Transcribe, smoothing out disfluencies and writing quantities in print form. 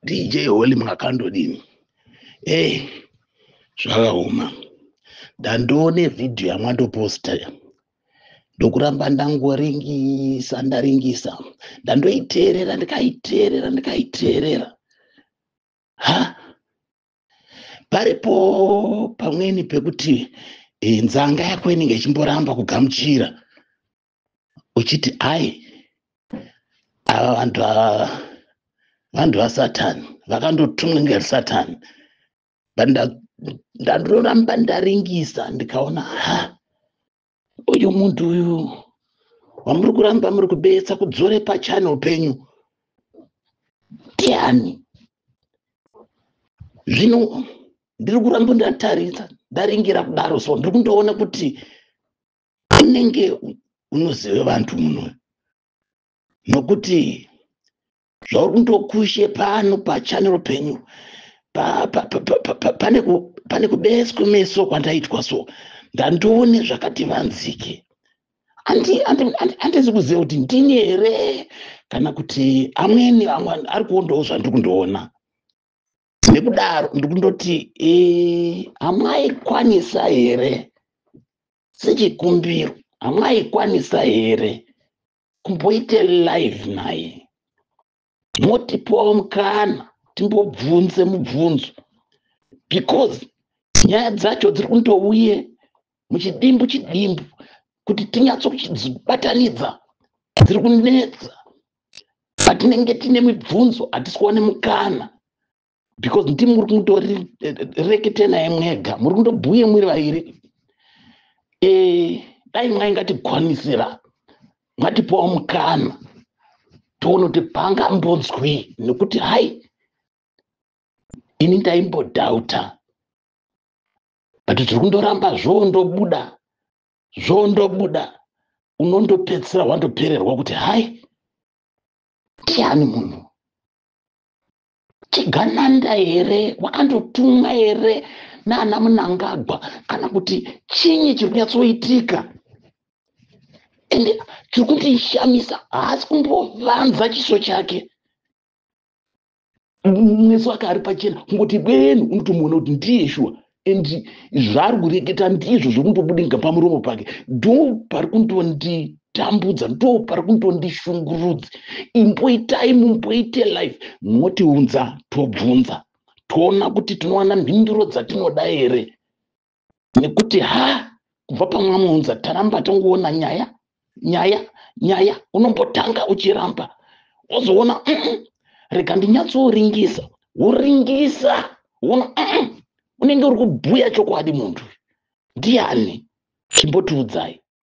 DJ Holy makandodini? Ei, zvakaoma. Ndandoone vhidhiyo yamwandoposta, ndokuramba ndangoringisa, ndaringisa, ndandoiteerera, ndikaiteerera, ndikaiteerera. Ha, paripo pamweni pekuti nzanga yako inenge ichimboramba kugamuchira, uchiti ai, ava vanhu ava vanhu vasatani, vakandotumwa ngesatani. But ndandoramba ndaringisa, ndikaona, ha, uyu muntu uyu wamuri kuramba muri kubetsa kudzore pachannel penyu ndiani? Zvino ndiri kuramba ndatarisa, ndaringira kudaro, so ndiri kundoona kuti unenge unozive vantu muno, nokuti zvauri kundokushe pano pachannel penyu pane kubeswe meso kwandaitwa, so ndandione zvakati vanzike. Handisi kuziva kuti ndini here kana kuti amweni amwe ari kuondawo zvandiri kundoona. Nekudaro ndikundoti hamwaikwanisa here, sechikumbiro, hamwaikwanisa here kumboite live naye, motipawo mukana timbobvunze mubvunzo, because nyaya dzacho dziri kundouye muchidimbu chidimbu, kuti tinyatsokuchidzibatanidza dziri kunetsa. Patinenge tine mibvunzo hatisi kuwane mukana, because ndimi muri kundorekete naye mwega, muri kundobhuye muri vairi. Dai mwaingatikwanisira mwatipawo mukana, toona kuti pangambodzwi, nekuti hai, ini ndaimbodhauta, but zviri kundoramba zvondobuda, zvondobuda, unondopedzisira wandopererwa kuti hai, ndiani munhu? Chigananda here? Wakandotumwa here naana Munangagwa, kana kuti chinyi chiri kunyatsoitika? Ende chiri kundishamisa, haasi kumbovanza chiso chake, meso ake ari pachena, kungoti bwenu unotomuona kuti ndiye shuwa, and zvaari kureketa ndizvo zvekundobudinga pamuromo pake. Ndo pari kundonditambudza, ndo pari kundondishungurudza. Imboitai mumboite live, motiunza, tobvunza, toona kuti tinowana mhinduro dzatinoda here, nekuti ha, kubva pamwamuunza taramba tongoona nyaya, nyaya, nyaya. Unombotanga uchiramba, wozoona, rega ndinyatsoringisa, woringisa, woona, unenge uri kubhuya chokwadi. Muntu ndiani? Chimbotiudzai.